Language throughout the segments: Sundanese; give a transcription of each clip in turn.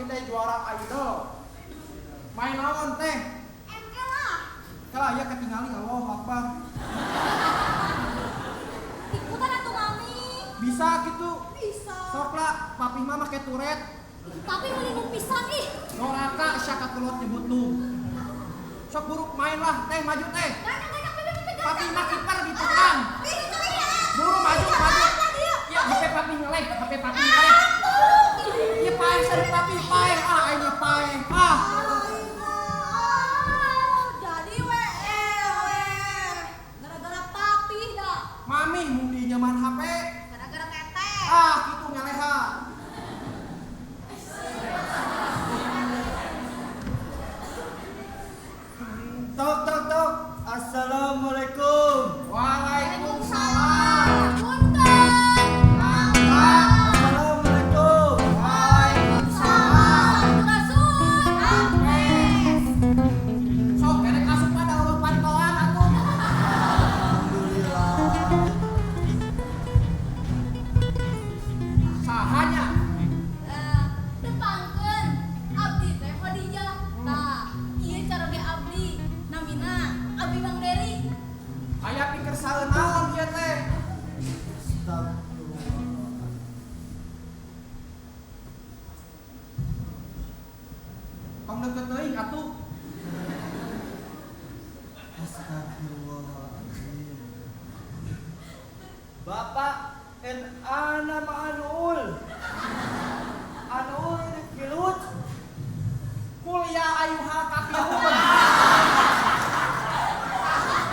Papi teh juara idol. Main naon teh? ML lah. Kalau aya ketingali Allahu Akbar. Ikutan atuh mami. Bisa gitu. Bisa. Sok lah, papi mah make turet. Tapi meuni nu pisan ih. Doraka sia kakulot nyebut lu. Sok buruk main lah, teh maju teh. Ganteng ganteng pipi pipi ganteng. Papi mah kiper ditekan. Buru maju maju. Ya HP papi ngeleh, HP papi ngeleh. Ya paeh sari papi paeh ah aing paeh. Ah. Jadi we gara-gara papi dah. Mami mung nyaman HP. Gara-gara teteh. Ah kitu ngeleha. Tok tok tok. Assalamualaikum. Waalaikumsalam. Punten. Mangga. Assalamualaikum. Waalaikumsalam. Sampurasun. Ampes. Sok erek asup pada eueuh pantoan atuh. Alhamdulillah. Sahanya. Tepangkeun abdi teh Khadijah. Tah, ieu caroge abdi namina abdi Mang Deri. Aya pikersaeun naon ieu teh? Astagfirullah. Tong deket teuing atuh. Astagfirullahaladzim. Bapak en ana ma'anul. Anul filut. Kul ya ayyuhal kafirun.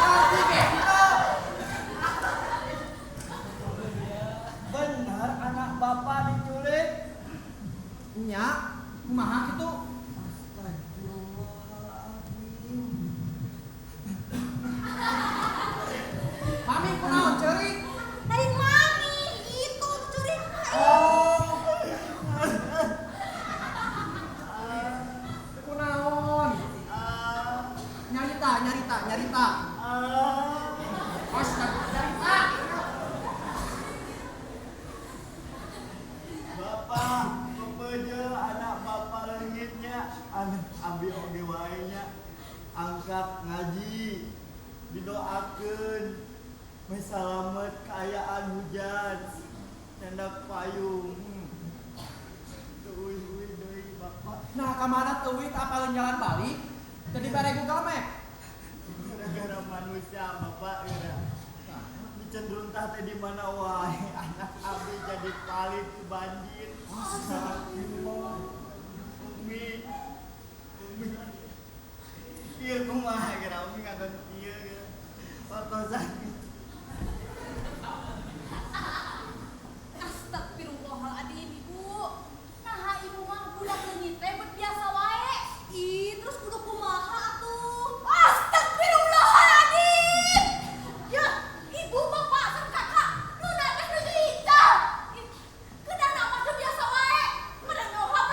Arti ge kitu. Benar anak bapak diculik? Nya, kumaha kitu? Astagfirullahaladzim. Mami kunaon ceurik? Dari mami itu curi. Oh. Kunaon? Ah, Nyarita, nyarita, nyarita. ah. Astaga, nyarita. Bapak pepeje anak bapak leungitnya anak abi oge wae nya angkat ngaji didoakeun meh salamet kaayaan hujan nyandak payung teu uih-uih deui bapak. Nah, kamana teuing apaleun jalan balik? Jadi bare Google Map. Gara-gara manusia bapak geura dicenderung teh di mana wae anak abi jadi palit ku banjir. Astagfirullah. Umi, Umi, ieu kumaha geura Umi ngadon kieu geura patosan. Astagfirullahaladzim ibu. Nah ibu mah budak leungit teh bet biasa wae. Ih, terus kudu kumaha atuh? Astagfirullahaladzim. Ya, ibu bapak sareng kakak nu teh nuju ical. Ih, kedah mah teu biasa wae. Meureun nu HP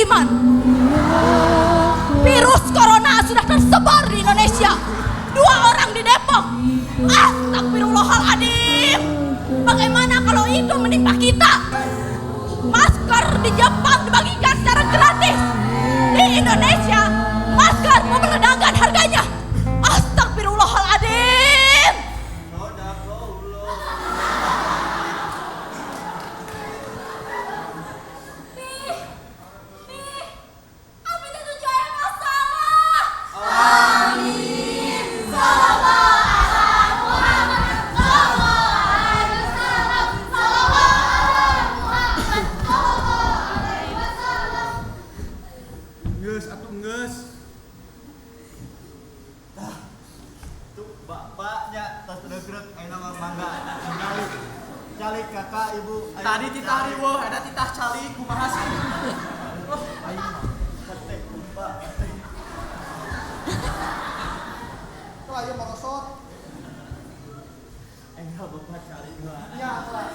beriman. Virus corona sudah tersebar di Indonesia. 2 orang di Depok. Astagfirullahaladzim. Bagaimana kalau itu menimpa kita? Masker di Jepang dibagikan secara gratis. Di Indonesia, masker membeledakkan harganya. Astagfirullahaladzim. Pi, Pi, abi teh tuju aya masalah. Amin. Sallallahu ala Muhammad, sallallahu alaihi wasallam, sallallahu ala Muhammad, sallallahu alaihi wasallam. Geus atuh geus. Tuh bapaknya tas regrek ayeuna mah mangga. Calik. Calik kakak ibu. Ayo. Tadi titah riweuh, eta titah calik kumaha sih? Oh, Aing hate kumpa. Tuh ayo merosot. Enggak bapak calik lah. Ya, lah.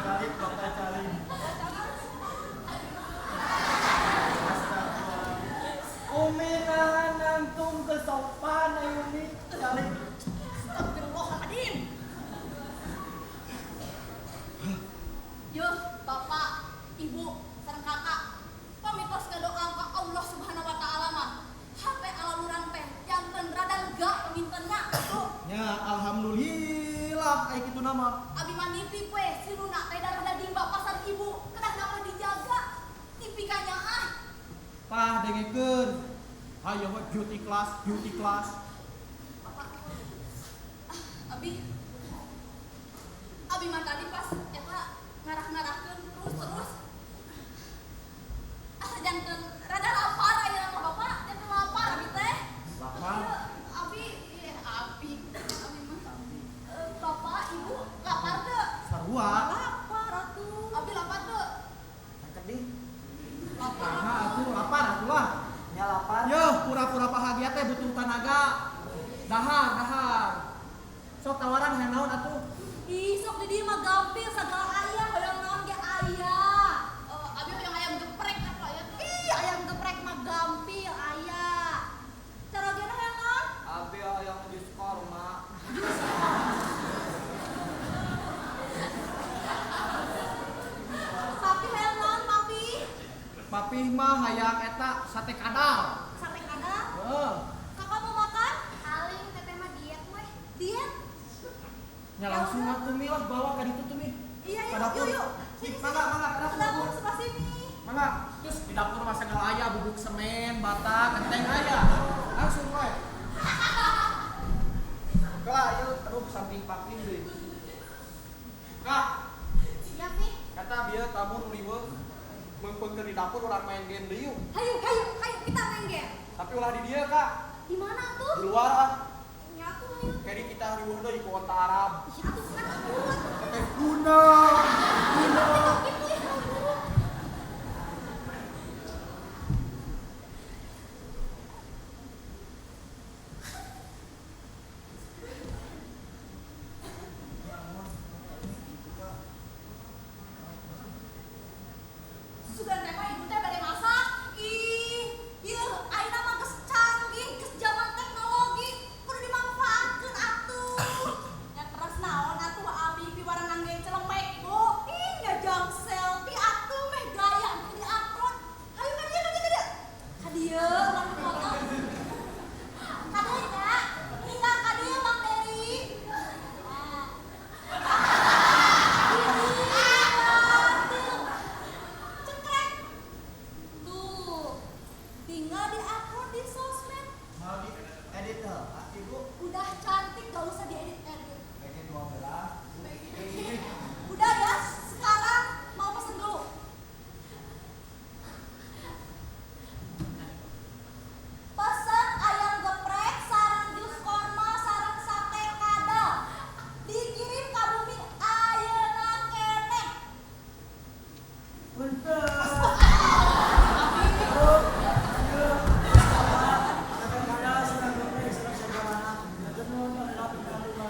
Calik bapak calik. Astagfirullah. Umi nahan nangtung kesopan ayo Umi calik. Astagfirullahaladzim. Yo, bapak, ibu, sareng kakak, pamitos ngadoa ka Allah Subhanahu wa taala mah. Hate ala urang teh janten rada lega pamintenna tuh. Ya, alhamdulillah aya kitu nama. Abi mah nitip we si Luna teh darah daging bapak sareng ibu, kedah mah dijaga. Tipikanya ah. Tah dengekeun. Hayo we beauty class, beauty class. Bapak. Ah, abi. Abi mah tadi pas eta ngarah-ngarahkeun terus-terus. Ah, janten rada lapar ayeuna mah bapak, janten lapar abi teh. Lapar? Ieu, abi, ieu abi. Abi mah. Bapak, ibu lapar teu? Sarua. Lapar atuh. Abi lapar teu? Sakedih. Lapar. Nah, atuh lapar atuh lah. Nya lapar. Yo, pura-pura bahagia teh butuh tenaga. Dahar, dahar. Sok tawaran hayang naon atuh? Ih, sok di dieu mah gampil sagala aya, hoyong naon ge aya. Abi hoyong ayam geprek atuh aya teh. Ih, ayam geprek mah gampil aya. Carogena hoyong naon? Abi hoyong jus korma. Jus korma. Papi hoyong naon, papi? Papi mah hayang eta sate kadal. Sate kadal? Heeh. Kakak mau makan? Aling teteh mah diet weh. Diet? Ya langsung atuh Mi lah bawa ka ditu tuh Mi. Iya, Ka yuk, dapur. yuk, yuk. Sini, Mangga, sini. mangga, ka Ke dapur. dapur sebelah sini. Mangga, terus di dapur mah segala aya bubuk semen, bata, genteng aya. Langsung we. Kala ieu aduh samping papi deui. Kak, Siap nih. kata bieu tamu nu riweuh meungpeungkeun di dapur urang main game deui yuk. Hayu, hayu, hayu kita main game. Tapi ulah di dieu, Kak. Di mana tuh? Di luar ah. Nyatu hayu. Kayaknya kita riweuh deui ku onta Arab. Iya tuh kan aku. Teh guna. Guna. Itu ya. Sugan teh mah ibu teh bade masak. Ih, ieu ayeuna mah geus canggih, geus zaman teknologi, kudu dimanfaatkeun atuh. Nya teras naon atuh abi piwarangan ge celemek, Bu. Ih, ngajang selfie atuh meh gaya di upload. Hayu ka dieu, ka dieu, ka dieu. Ka dieu urang foto. Ka dieu nya. Tinggal ka dieu Mang Dery. Nah. Atuh. Cekrek. Tuh. Tinggal di-upload di sosmed. Mau di edit heula ibu. Udah cantik gak usah diedit-edit. PG 12. Udah ya, sekarang mau pesen dulu. Pesan ayam geprek, sarang jus korma, sarang sate kadal. Dikirim ka bumi ayeuna keneh. Sate kadal sareng geprek sareng segalana. Hatur nuhun heula.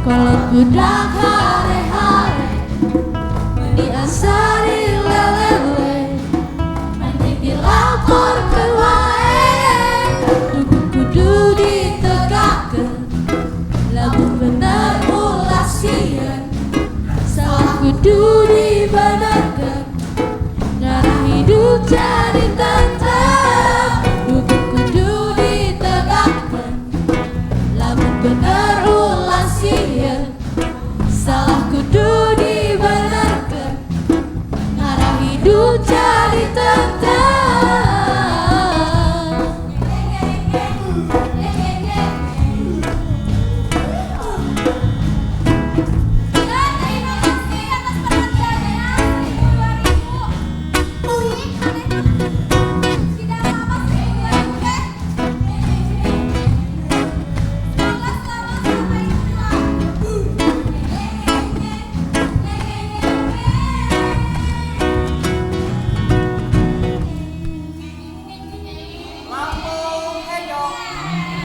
Kolot budak hare-hare, meni asa dilele-le, meni dilaporkeun wae. Hukum kudu ditegakkeun, lamun bener ulah sieun, salah kudu dibenerkeun, ngarah hidup jadi